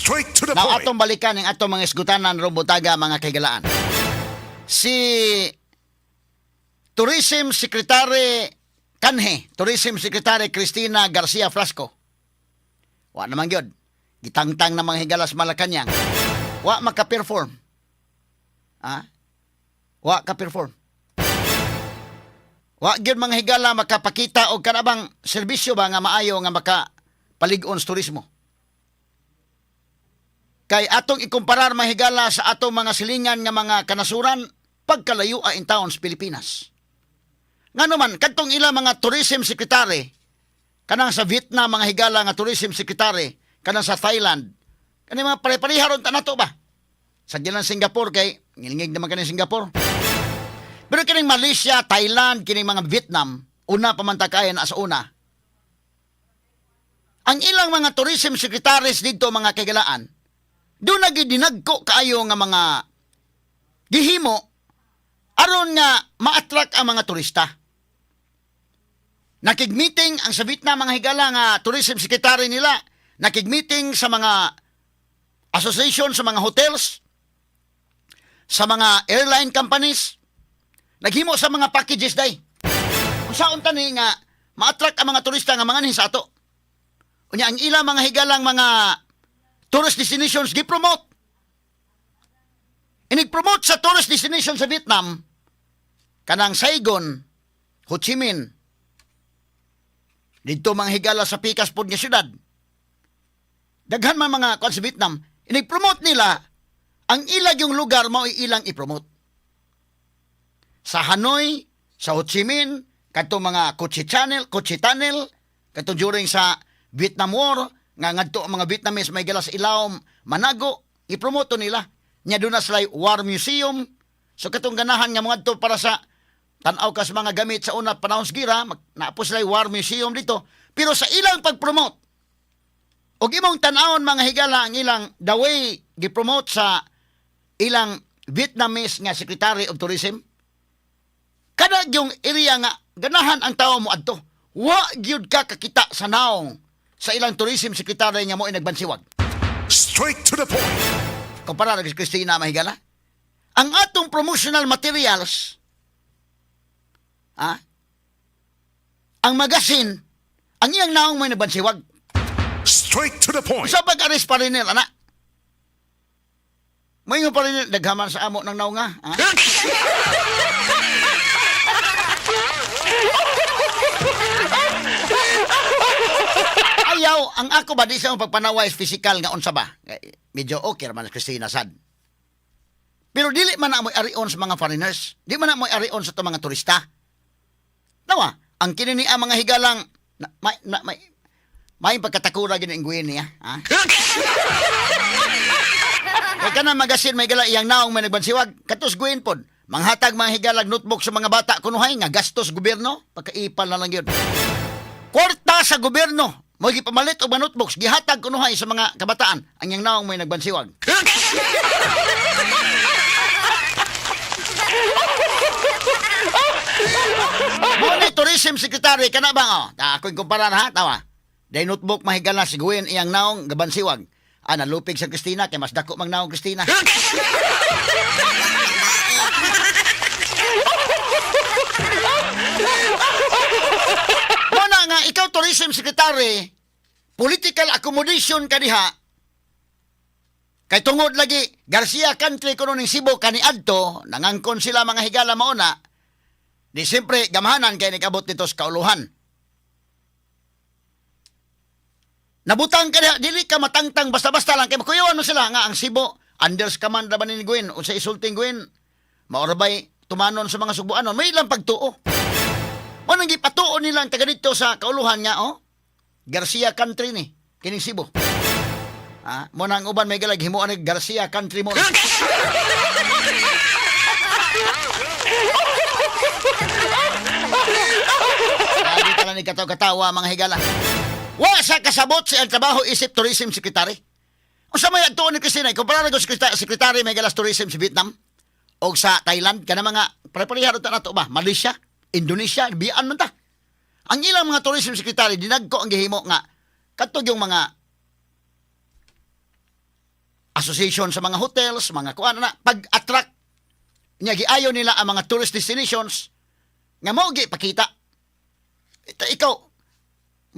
Straight to the Now, point. Atong balikan ang atong mga isgutanan ron butaga, mga kahigalaan. Si Tourism Secretary kanhi, Tourism Secretary Cristina Garcia Frasco. Wa naman gyud. Gitangtang na mga higala sa Malacanang. Wa maka-perform. Ah? Wa ka-perform. Wa gyud, mga higala, makapakita og kanabang serbisyo ba nga maayo nga makapalig-on sa turismo. Kay atong ikumparar, mga higala, sa atong mga silingan nga mga kanasuran, pagkalayo in town sa Pilipinas. Nga naman, kadtong ila mga tourism secretary, kanang sa Vietnam, mga higala, nga tourism secretary, kanang sa Thailand, kani mga pare-pareha ron ta nato ba? Sa gilang Singapore kay ngilngig naman kani Singapore. Pero kining Malaysia, Thailand, kining mga Vietnam, una pa man ta kaya na sa una. Ang ilang mga tourism secretaries dito, mga kahigalaan, duna gyud dinagko kaayo nga mga gihimo aron nga ma-attract ang mga turista. Nakig-meeting ang sa Vietnam, mga higala, nga tourism secretary nila, nakig-meeting sa mga association sa mga hotels, sa mga airline companies, naghimo sa mga packages day. Unsaon ta ni nga ma-attract ang mga turista nga manganhi sa ato? Unya ang ilang mga higalang mga tourist destinations gi-promote. Inig-promote sa tourist destination sa Vietnam, kanang Saigon, Ho Chi Minh, didto, mga higala, sa pikas pod nga syudad. Daghan man mga kuan sa Vietnam, inig-promote nila ang ilag yung lugar mao ilang i-promote. Sa Hanoi, sa Ho Chi Minh, kadto mga Cu Chi Channel, Cu Chi Tunnel, kadto during sa Vietnam War, nga ngadto ang mga Vietnamese may gala sa ilawom manago, i-promote to nila. Nya duna sila War Museum. So katong ganahan nga mga para sa tan-aw ka sa mga gamit sa una panahon sa gira, naa po sila War Museum dito. Pero sa ilang pag-promote, og imong tan-awon, mga higala, ang ilang the way gi-promote sa ilang Vietnamese nga Secretary of Tourism, kada yung area nga ganahan ang tao mo adto, wa gyud ka kakita sa naong sa ilang tourism secretary nga mo nagbansiwag. Straight to the point. Kumpara ra si Cristina, mahigala. Ang atong promotional materials, ang magasin, ang iyang naong may nagbansiwag. Straight to the point. Sa pag-aris pa rin nila, ana. May pa rin daghaman sa amo ng naunga. Ha? Ayaw, ang ako ba, di sa akong pagpanaway physical nga unsa ba. Eh, medyo okay raman si Christina sad. Pero dili man na mo'y arion sa mga foreigners. Di man na mo'y arion sa itong mga turista. Nawa, ang kini ni ang mga higalang na, may, na, may, may pagkatakura gini ang Gwen niya. Ha? Kay kana magasin may gala iyang naong may nagbansiwag katos Gwen pod. Manghatag, mga higalag, notebook sa mga bata kunuhay nga gastos gobyerno, pagkaipal na lang yun. Kwarta sa gobyerno mo gipamalit og mga notebooks, gihatag kunuhay sa mga kabataan, ang iyang naong may nagbansiwag. Mo ni tourism secretary kana ba, oh? Ta ako'y kumparar ha, tawa. Day notebook, mahigala, si Gwen iyang naong gabansiwag. Ah, nalupig sa Christina kay mas dako mang naong Christina. Muna nga ikaw tourism secretary, political accommodation ka diha. Kay tungod lagi Garcia country kuno ning Cebu kaniadto, nangangkon sila, mga higala, mauna. Di siyempre gamhanan kay nikabot dito sa kauluhan. Nabutang ka diha, dili ka matangtang basta-basta lang kay makuyawan mo sila nga ang Cebu under sa command ra ba ni Gwen o sa isulting Gwen. Maorabay tumanon sa mga Sugbuanon, may ilang pagtuo. Mo nang gipatuo nila ang taga dito sa kauluhan nga, oh. Garcia country ni kining Cebu. Ah, mo nang uban may galag himuan ni Garcia country mo. Lagi ka lang ni katawa-katawa, mga higala. Wa sa kasabot sa iyang trabaho isip tourism secretary. Unsa may adtuon ni Cristina, kumpara ko secretary, secretary may galas tourism sa Vietnam o sa Thailand kana mga pare-pareha ra ta nato ba, Malaysia, Indonesia, bian man ta. Ang ilang mga tourism secretary dinagko ang gihimo nga kadto yung mga Association sa mga hotels, mga kuan na pag-attract nya, giayo nila ang mga tourist destinations nga mao gi pakita. Ita, ikaw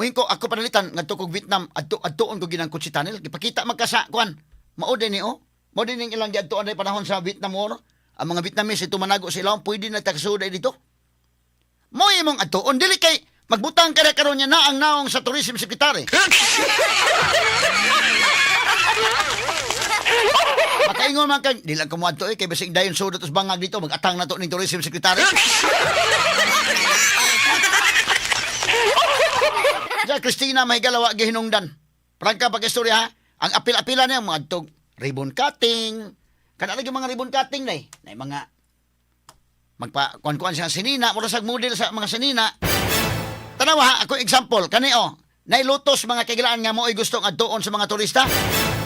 moingon ko, ako panalitan ngadto kog Vietnam, adto adtuon ko ginang Cu Chi Tunnel, gipakita man ka sa kuan, mao din ni, oh, mao din ning ilang giadtuan day panahon sa Vietnam War. Ang mga Vietnamese ito manago sila, pwede na taksuday dito mo imong adtuon, dili kay magbutang ka na karon niya na ang naong sa tourism secretary. Makaingon man kang, di lang ko moadto eh, kay basig dayon sudot us bangag dito, mag-atang na to ning tourism secretary. Ja, Christina, may galawa gihinungdan. Prangka pag-istorya ha, ang apil-apila niya, mga adtog ribbon cutting. Kana lagi mga ribbon cutting na eh. Na mga magpa kuan-kuan siya sinina, mura sa model sa mga sinina. Tanawa ha, ako example, kani oh, nailutos mga kagilaan nga mo'y gustong adtuon sa mga turista.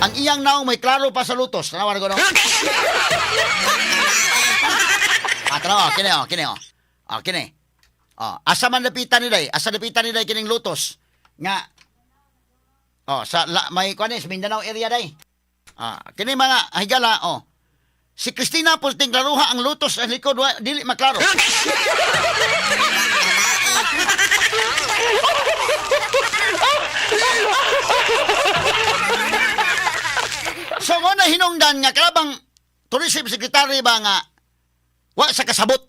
Ang iyang naong may klaro pa sa lutos. Tanawa na ko, no? Ah, tanawa, kini oh, kini oh. Ah, kini. Oh, asa man lapitan ni day? Asa lapitan ni day kining lutos? Nga oh, sa la, may kuan sa Mindanao area day. Ah, kini mga higala oh. Si Christina Pulting klaruha ang lutos sa likod wa, dili maklaro. So mo na hinungdan nga kalabang tourism secretary ba nga wa sa kasabot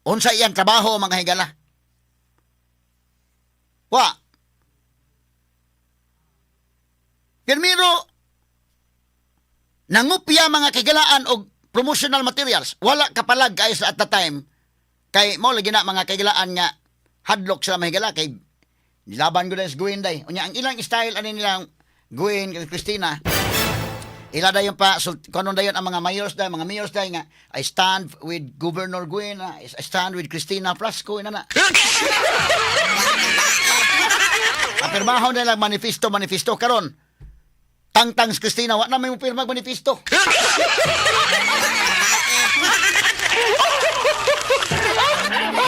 unsa iyang trabaho, mga higala. Wa. Pirmiro nangupya mga kagilaan og promotional materials. Wala kapalag guys at the time. Kay mo lagi na mga kagilaan nga hadlok sila, mga higala, kay nilaban ko na sa Gwen day. Unya ang ilang style ani nilang Gwen kay Christina. Ila dayon pa kuno dayon ang mga mayors day nga "I stand with Governor Gwen, ah, I stand with Christina Frasco," ina na. Apirmahon na lang manifesto manifesto karon. Tangtang si Christina, wa na may mopirma manifesto.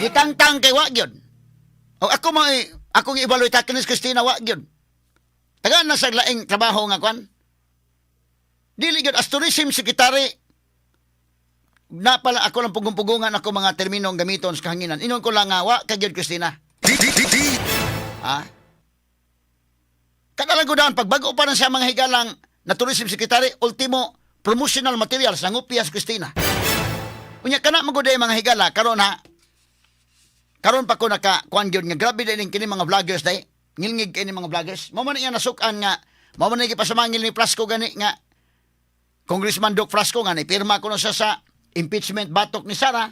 Gitangtang kay wa gyud. O ako mo eh, akong i-evaluate akin ni Christina, wa gyud. Tagaan na sa laing trabaho nga kwan. Dili gyud as tourism secretary na pala ako lang pugong-pugungan ako mga termino ang gamiton sa kahanginan. Ingon ko lang nga wa ka gyud, Christina. D D D D Ha? Kada lang daan, pagbago pa na siya, mga higalang, na tourism secretary, ultimo promotional materials, nangupya si Christina. Unya, kana maguday mga higala, karon ha, karon pa ko naka, kuan gyud nga, grabe din kini mga vloggers day, ngilngig kini mga vloggers. Mao man iya nasukan nga, mao man gipasamangil ni Frasco gani nga, Congressman Doc Frasco nga, pirma ko na siya sa impeachment batok ni Sara.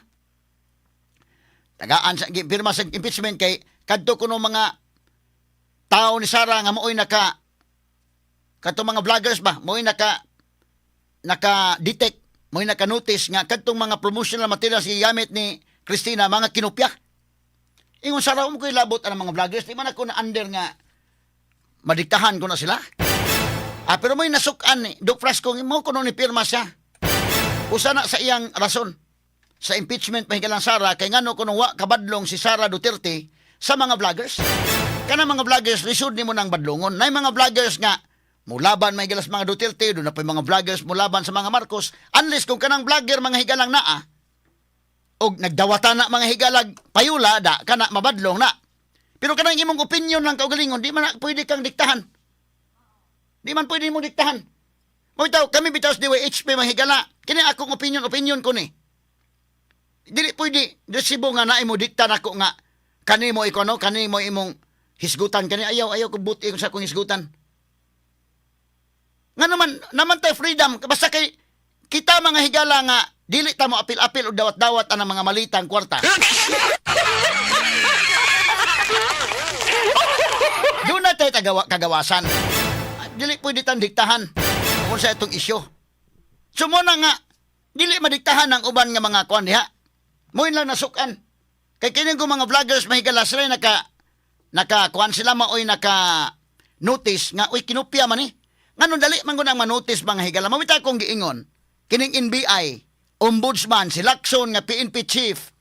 Tagaan sa pirma sa impeachment kay kadto kuno mga tao ni Sara nga maoy naka kadto mga vloggers ba maoy naka naka detect, maoy naka notice nga kadtong mga promotional materials gigamit ni Christina mga kinopya. Ingon Sara, mo ko'y labot ang mga vloggers, di man ako na under nga madiktahan ko na sila. Ah, pero may nasukan ni Doc Frasco mo kuno ni pirma siya. Usa na sa iyang rason sa impeachment mahigalang Sara kay ngano kuno wa kabadlong si Sara Duterte sa mga vloggers. Kana mga vloggers lisod nimo nang badlongon. Nay mga vloggers nga mulaban mahigala sa mga Duterte, doon na po yung mga vloggers mulaban sa mga Marcos. Unless kung kanang vlogger, mga higalang, naa og nagdawatan na, mga higalag, payula da kana mabadlong na. Pero kanang imong opinion lang kaugalingon, di man na pwede kang diktahan. Di man pwede mong diktahan. Mo bitaw, kami bitaw sa DYHP, mga higala. Kini akong opinion, opinion ko ni. Dili pwede resibo nga naay mo dikta nako nga kani mo ikaw no, kani mo imong hisgutan kani, ayaw ayaw ko buti sa akong hisgutan. Nga naman naman tay freedom basta kay kita, mga higala, nga dili ta mo apil-apil o dawat-dawat ang mga malitang kwarta. Doon na tayo tagawa, kagawasan. Dili pwede tang diktahan kung sa itong isyu. So mo na nga, dili madiktahan ang uban nga mga kuan diha. Mo lang nasukan. Kay kini ko mga vloggers, mahigala, sila naka naka kuan sila, maoy naka notice nga uy, kinupya man ni. Nganong dali man ko nang manotice, mga higala. Mawita akong giingon. Kining NBI, ombudsman, si Lacson nga PNP chief.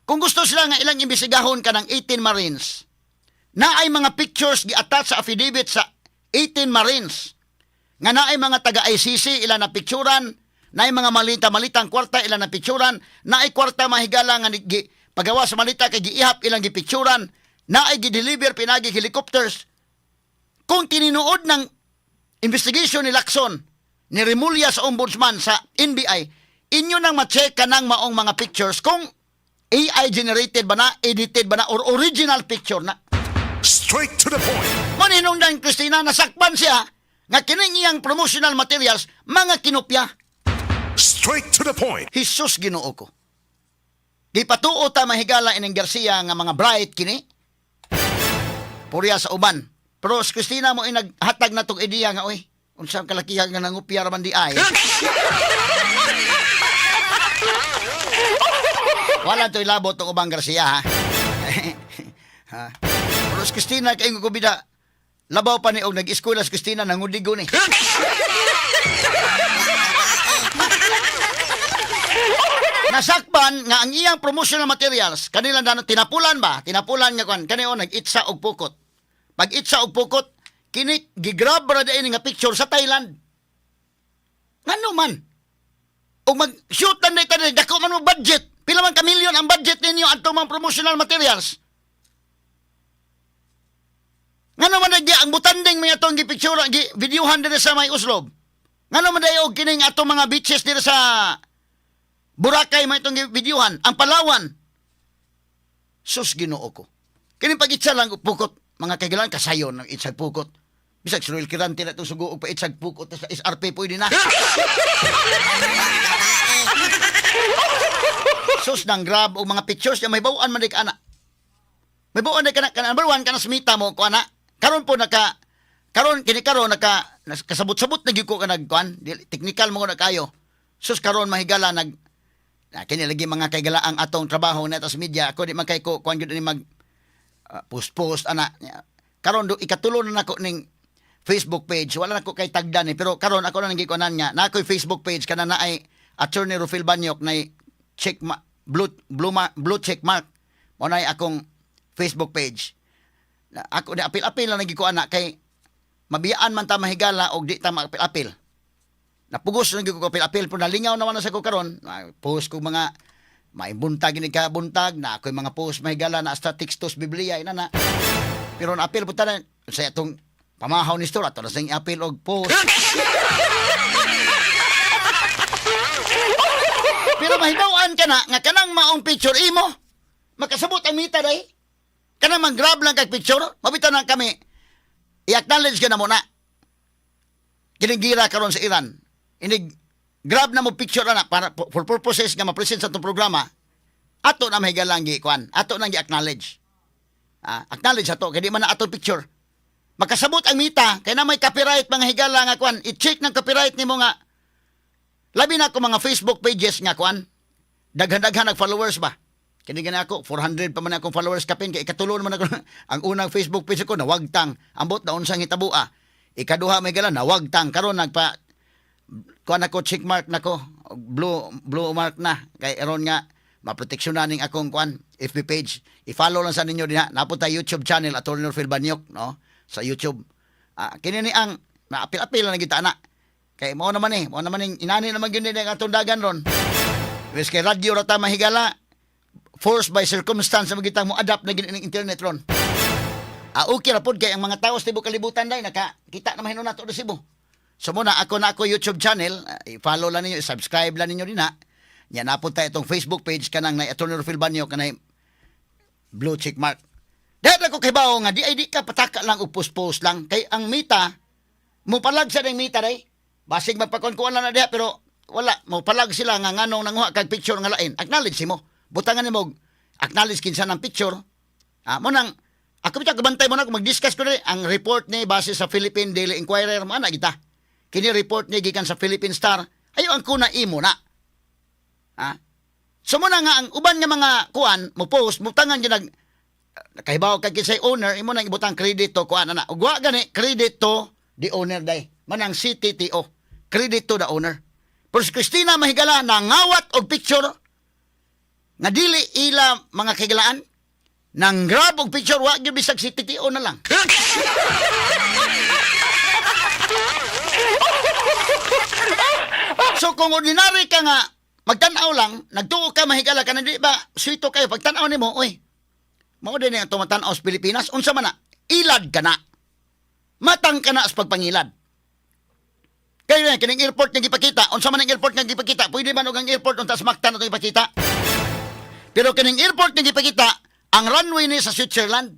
Kung gusto sila nga ilang imbestigahon kanang 18 Marines, na ay mga pictures gi-attach sa affidavit sa 18 Marines. Nga naay mga taga ICC ila na picturan, naay mga malita-malitang kwarta ila na picturan, naay kwarta mahigala nga gi, pagawa sa malita kay giihap ilang gipicturan, naay gi-deliver pinagi helicopters. Kung tininuod ng investigation ni Lacson, ni Remulla sa ombudsman sa NBI, inyo nang ma-check kanang maong mga pictures kung AI generated ba na, edited ba na, or original picture na. Straight to the point. Maninong Christina, nasakpan siya nga kining iyang promotional materials mga kinopya. Straight to the point. Jesus, Ginoo ko. Gipatuo ta mahigala ining Garcia nga mga bright kini. Purya sa uban. Pero si Christina mo inaghatag na tong ideya nga oy. Unsa ang kalakihan nga nangupya ra man di ay. Wala to ilabot tong ubang Garcia ha. Ha. Pero si Christina kay ko bida labaw pa ni og nag-eskwela si Christina nangudigo ni. Nasakpan nga ang iyang promotional materials kanila na tinapulan ba? Tinapulan nga kwan kani o nag-itsa og pukot. Pag itsa og pukot kini gigrab ra diay nga picture sa Thailand. Ngano man? Og mag-shoot na tayo, dako man mo budget. Pila man ka milyon ang budget ninyo adto mga promotional materials. Ngano man nagya ang butanding may atong gipicture gi videohan diri sa may Oslob. Ngano man dayo og kining atong mga beaches diri sa Boracay may itong videohan, ang Palawan. Sus, Ginoo ko. Kining pag-itsa lang og pukot, mga kaigalan kasayon ng itsag pukot. Bisag si Ruel Kirante na itong sugo og paitsag pukot sa SRP pwede na. Sus nang grab og mga pictures niya may bawaan man di ka ana. May bawaan di ka na, kana number one kana smita mo ko ana. Karon po naka karon kini karon naka kasabot-sabot na gyud ko ka nagkuan, technical mo ko na kayo. Sus karon mahigala nag na, kini lagi mga kaigala ang atong trabaho na sa media. Ako di man kay ko kuan gyud ni mag post-post ana. Karon do ikatulo na nako ning Facebook page. Wala nako kay tagdan ni pero karon ako na nang gikuanan nga. Na ako'y Facebook page kana na ay Attorney Rufil Banyok na check ma, blue blue, ma, blue check mark. Mo na akong Facebook page. Na, ako di apil-apil na nagikuan na kay mabiyaan man ta mahigala og di ta maapil-apil. Napugos na gyud ko apil-apil pero nalingaw naman na sa ko karon. Post ko mga maibuntag ini ka buntag na ako'y mga post mahigala na hasta tekstos Biblia ina na. Pero naapil po tanan sa atong pamahaw ni store ato na sing apil og post. Pero mahibaw-an ka na nga kanang maong picture imo. Makasabot ang mita day. Kanang mang-grab lang kag picture, mabitaw na kami. I-acknowledge ka na muna. Kining karon sa Iran. Inig grab na mo picture ana para for purposes nga ma-present sa atong programa. Ato na mahigalang gi kuan. Ato nang gi-acknowledge. Ah, acknowledge ato kay di man na ato picture. Makasabot ang mita kay na may copyright mga higala nga kuan. I-check ng copyright nimo nga labi na ako mga Facebook pages nga kuan. Daghan-daghan nag followers ba? Kini gani ako 400 pa man akong followers kapin kay ikatulo naman ako ang unang Facebook page ko nawagtang ambot na unsang hitabua. Ikaduha may gala nawagtang karon nagpa kuan ako check mark nako blue blue mark na kay aron nga maproteksyonan ning akong kuan FB page. I-follow lang sa ninyo dinha. Napunta YouTube channel Attorney Phil Banyok no sa YouTube. Ah, kini ni ang maapil-apil lang kita ana. Kay mo naman eh, mo naman ning inani naman gyud ni ang atong dagan ron. Wes kay radyo ra ta mahigala forced by circumstance na magitang mo adapt na gid ning internet ron. Ah, okay ra pod kay ang mga tao sa tibuok kalibutan dai naka kita na mahino nato sa Cebu. So muna ako na ako YouTube channel, i-follow lang ninyo, i-subscribe lang ninyo dinha. Nya napod tayo itong Facebook page kanang na Attorney Rufil Banyo kanay blue check mark. Dahil ako kay bao nga di ay di ka pataka lang og post-post lang kay ang mita mo palag sa ning mita day. Basig magpakuan-kuan lang na diha pero wala mo palag sila nga nganong nanguha kag picture nga lain. Acknowledge mo. Butangan nimo og acknowledge kinsa ng picture. Ah, mo nang ako bitaw kabantay mo na kung mag-discuss ko diri ang report ni base sa Philippine Daily Inquirer mo ana kita. Kini report ni gikan sa Philippine Star. Ayo ang kuna imo na. Ha? So mo na nga ang uban nga mga kuan mo post mo tangan gyud nag kahibaw kag kinsay owner imo nang ibutang credit to kuan ana. Ug wa gani credit to the owner day. Manang CTTO. Credit to the owner. Pero si Christina Mahigala nangawat og picture nga dili ila mga kahigalaan nang grab og picture wa gyud bisag CTTO na lang. kung ordinary ka nga magtan-aw lang, nagtuo ka mahigala ka na di ba? Swito kayo pagtan-aw nimo, oy. Mao din ang tumatan-aw sa Pilipinas, unsa man na? Ilad ka na. Matang ka na sa pagpangilad. Kaya na, kining airport nga gipakita, unsa man ang airport nga gipakita, pwede man og ang airport unta sa Mactan atong ipakita. Pero kining airport nga gipakita, ang runway ni sa Switzerland.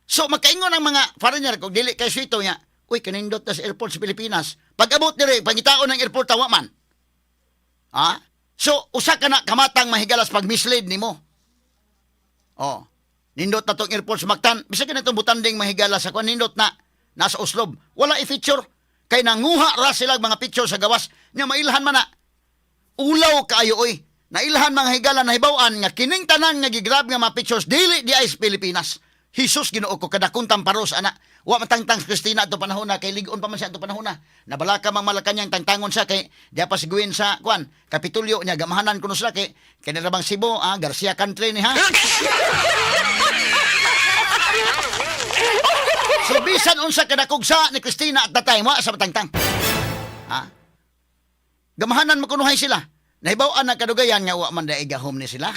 So makaingon ang mga foreigner kung dili kay swito niya, uy kanindot na sa airport sa Pilipinas. Pag abot diri, pangitaon ng airport tawa man. Ha? So usa ka na kamatang mahigalas pag mislead nimo. Oh. Nindot na tong airport sa Mactan. Bisag ka na itong butanding mahigala sa kuan nindot na nasa Oslob. Wala i-feature. Kay nanguha ra sila mga picture sa gawas nya mailhan man na. Ulaw kaayo oy. Nailhan mga higala na hibaw-an nga kining tanan nga gigrab nga mga pictures dili di ay sa Pilipinas. Jesus Ginoo ko kadakong tamparos ana. Wa matangtang si Christina ato panahon na kay lig-on pa man siya ato panahon na. Nabalaka mang Malacañang tangtangon siya kay diya pa si Gwen sa kuan Kapitulyo niya gamahanan kuno sila kay kay bang Cebu ah Garcia country ni ha. So bisan unsa kadakog sa ni Christina at that time wa sa matangtang. Ha? Gamahanan makunuhay sila. Nahibaw-an na kadugayan nga wa man daig gahom ni sila.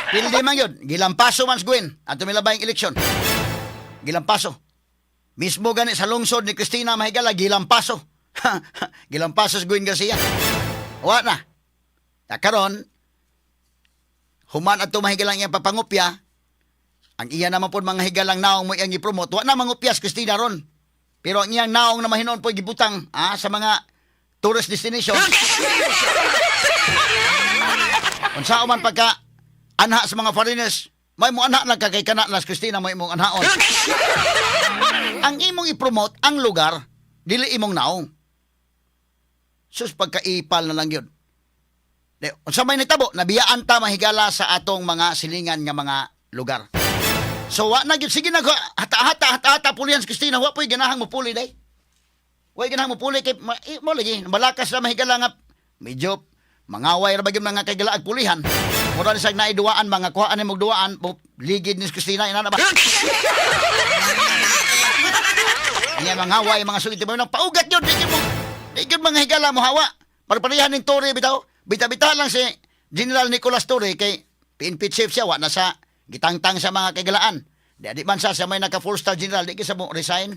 Pildi man yun. Gilampaso man si Gwen. Ato milabay ang eleksyon. Gilampaso. Mismo gani sa lungsod ni Christina Mahigala, gilampaso. Gilampaso si Gwen Garcia. Wa na. Ya karon, human ato mahigalang iyang papangupya, ang iya naman po mga higalang naong mo iyang i-promote, wa na mangupya si Christina ron. Pero ang iyang naong na mahinoon po gibutang ah, sa mga tourist destination. Unsa man pagka anha sa mga foreigners, may mo anha lang ka kay kana las Christina may imong anhaon. Ang imong i-promote ang lugar, dili imong naong. Sus pagkaipal na lang yun. Di, unsa may nitabo, nabiyaan ta mahigala sa atong mga silingan nga mga lugar. So wa na gyud sige na hata-hata hata-hata pulihan si Christina, wa po'y ganahang mopuli day. Wa ganahang mopuli kay ma, eh, mo lagi malakas na mahigala nga medyo mangaway ra ba gyud mga kagala ag pulihan. Mura ni sag naiduwaan mga kuhaan ni mog duwaan, ligid ni si Christina inana ba? Niya mga haway mga sulit mo nang paugat yun di gyud mo di gyud mga higala mo hawa. Parparehan ning Torre bitaw. Bita-bita lang si General Nicolas Torre kay PNP chief siya wa na sa gitangtang sa mga kagalaan. Di man sa siya may naka four star general di sa mo resign.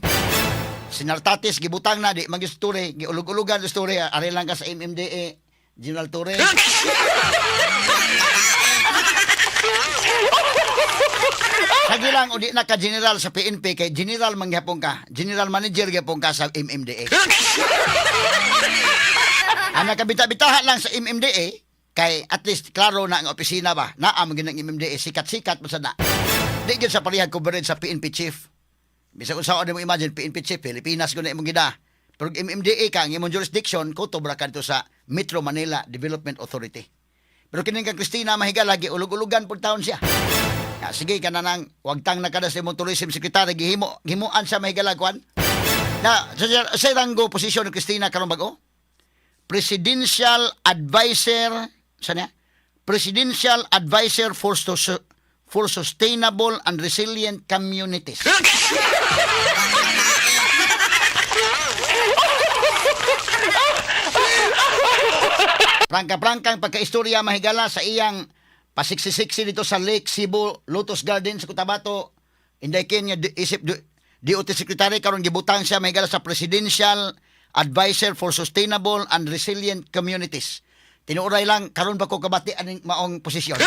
Sinartatis gibutang na di man gyud si Torre giulog-ulugan si Torre ari lang ka sa MMDA General Torre. Sagi lang o di na ka general sa PNP kay general man gyapon ka, general manager gyapon ka sa MMDA. Ang nakabita-bitahan lang sa MMDA kay at least klaro na ang opisina ba. Naa man gyud ang MMDA sikat-sikat man sa na. Di gyud sa parehag coverage sa PNP chief. Bisag unsa mo imagine PNP chief Pilipinas gyud na imong gida. Pero og MMDA ka ang imong jurisdiction kutob ra kadto sa Metro Manila Development Authority. Pero kining kang Christina Mahigala giulog-ulugan pud taon siya. Ya, sige ka na nang wagtang na kada sa imong tourism secretary gihimo gimuan siya mahigala kuan. Na sa ranggo posisyon ni Christina karon bag-o? Presidential Advisor sa niya? Presidential Advisor for Sustainable and Resilient Communities. Prangka-prangkang pagkaistorya mahigala sa iyang pasiksisiksi dito sa Lake Cebu Lotus Garden sa Cotabato. Inday ken nga isip DOT Secretary karon gibutang siya mahigala sa Presidential Advisor for Sustainable and Resilient Communities. Tinuoray lang karon pa ko kabati aning maong posisyon.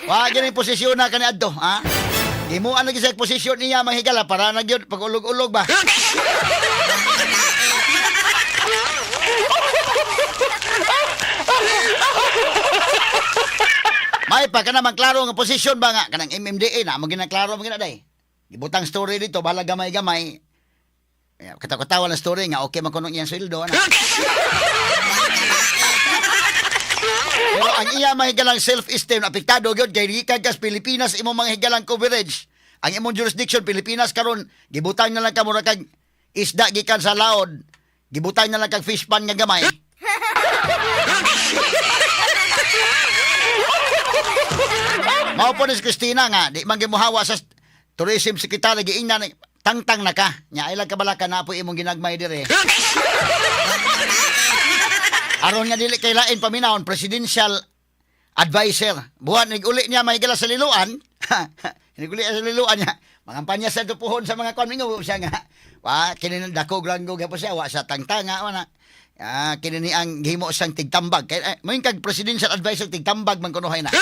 Wa gyud posisyon na kani adto, ha? Gimuan na gyud sa posisyon niya mahigala para na gyud pag-ulog-ulog ba. May pa ka naman klaro nga posisyon ba nga kanang MMDA na mo ginaklaro mo gina day. Gibutang story dito bahala gamay-gamay. Eh, katawa-katawa lang story nga okay man kuno iyang sweldo ana. Pero ang iya mahigalang self-esteem apektado gyud kay gikan kas Pilipinas imong mga higalang coverage. Ang imong jurisdiction Pilipinas karon gibutang na lang ka mura kag isda gikan sa laod. Gibutang na lang kag fish pan nga gamay. Mao po ni si Christina nga, di man gimuhawa sa tourism secretary, giingnan, tangtang na ka. Nya, ilang kabala ka na po imong ginagmay dire. Aron nga dili kay lain paminawon, presidential advisor. Buwan, niguli niya mahigala sa liluan. Niguli sa liluan niya. Mangampanya sa tupuhon sa mga kwan. Mingo siya nga. Wa, kini nang dako granggo gyapon siya. Wa sa tangtanga. Wa na. Ah, kini ni ang gihimo siyang tigtambag. Kay, eh, moing kag presidential advisor tigtambag man kunuhay na.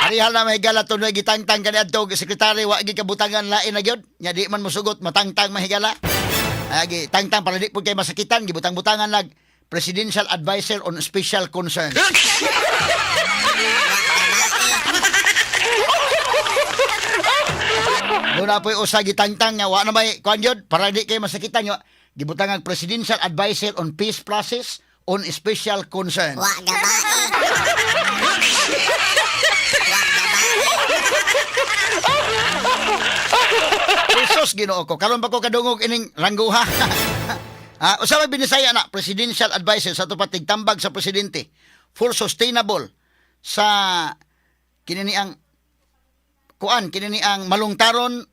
Arihal na mahigala tunoy gitangtang kani adto sekretary wa gi kabutangan lain na gyud. Nya di man mosugot matangtang mahigala. Agi tangtang para di pud kay masakitan gibutang-butangan lag presidential advisor on special concerns. Doon na po'y usa gitangtang nga wa na may kuan gyud para di kay masakitan yo. Gibutangan presidential advisor on peace process on special concerns. Wa gabae. Wa gabae. Jesus, Ginoo ko. Karon pa ko kadungog ining rangguha. Ah, usa may binisaya na presidential advisor sa ato tigtambag sa presidente for sustainable sa kini ang kuan kini ang malungtaron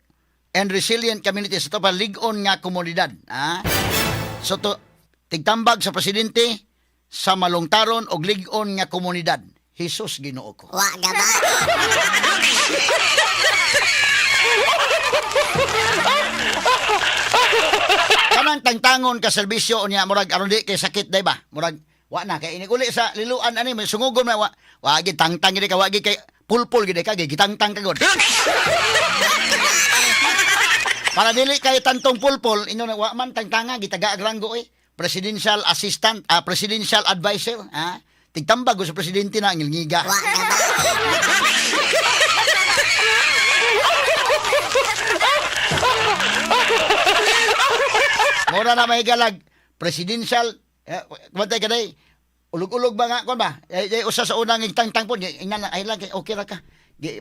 and resilient community sa ato pa lig-on nga komunidad. Ah. So to tigtambag sa presidente sa malungtaron og lig-on nga komunidad. Jesus, Ginoo ko. Wa gabae. Kanang tangtangon ka serbisyo unya murag aron di kay sakit day ba, murag wa na kay iniguli sa liluan ani may sungugon na wa wa gi tangtang gid ka, wa gi kay pulpul gid ka, gi gitangtang ka gud para dili kay tantong pulpol inyo na wa man tangtanga gitaga ranggo eh, presidential assistant, ah, presidential advisor, ah, tigtambag sa presidente na ngilngiga. Wa gabae. Mura na may galag presidential eh, kumantay ka day. Ulog-ulog ba nga kon ba? Eh, eh, usa sa unang tangtang po, ingnan lang, ay lang, okay ra ka.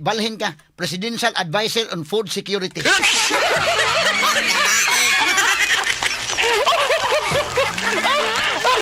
Balhin ka, presidential advisor on food security.